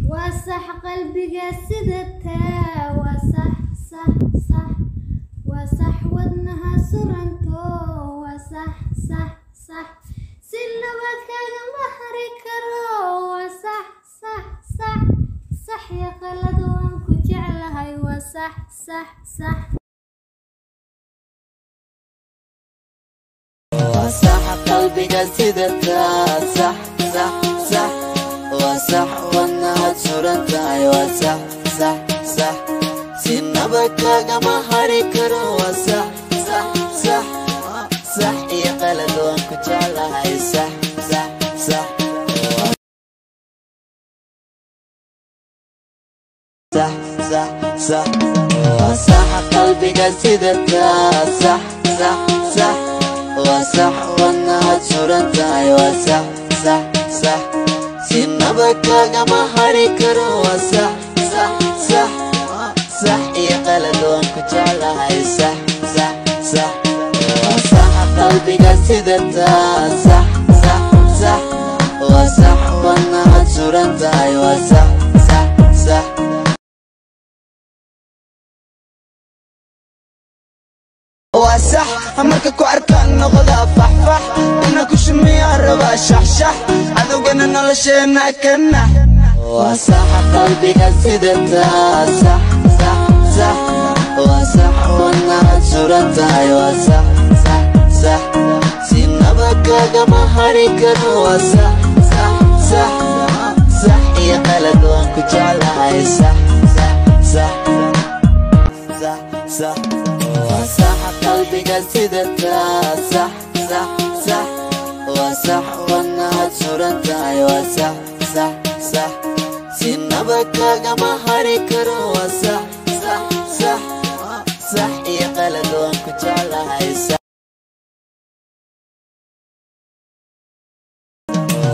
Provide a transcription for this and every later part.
Waa sax qalbiga sidataa, waa sax sax sax, waa sax wadnaha suranto, waa sax sax sax, si nabad kaagama hari karo, waa sax sax sax, sax iyo qalad waan ku jeclahay, waa sax sax sax. Waa sax qalbiga sidataa, sax sax sax, waa sax wadnahaad suran tahay, waa sax sax sax, sinaba kaagama hari karo, waa sax sax sax, sax iyo qalad waan ku jeclahay, sax sax sax, sax sax sax, waa sax qalbiga sidataa, sax sax sax, waa sax wadnahaad suran tahay, waa sax sax sax, sinaba kaagama hari karo, waa sax sax sax, sax iyo qalad waan ku jeclahay, sax sax sax, waa sax qalbiga sidataa, sax sax sax, waa sax wadnahaad suran tahay, waa sax sax sax. Waa sax marka ku arkaan noqdaa faxfax, ina ku shumiyaa rabaa shaxshax, cadowgana nolosheenna kana. Waa sax qalbiga sidataa, sax sax sax, waa sax wadnahaad suran tahay, waa sax sax sax, sinaba kaagama hari karo, waa sax sax sax, sax iyo qalad waan ku jeclahay, sax sax sax, sax sax, waa sax qalbiga sidataa, sax sax sax, waa sax wadnahaad suran tahay, waa sax sax sax, sinaba kaagama hari karo, waa sax sax sax, sax iyo qalad waan ku jeclahay,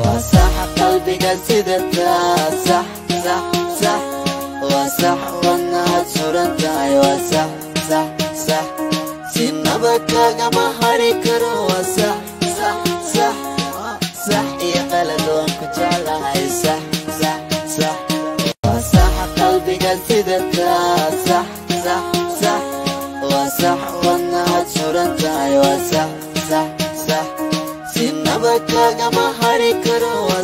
waa sax qalbiga sidataa, sax sax sax, waa sax wadnahaad suran tahay, waa sax sax sax, sinaba kaagama hari karo, waa sax sax sax, sax iyo qalad waan ku jeclahay, sax sax sax, waa sax qalbiga sidataa, sax sax sax, waa sax wadnahaad suran tahay, waa sax sax sax, sinaba kaagama hari karo, waa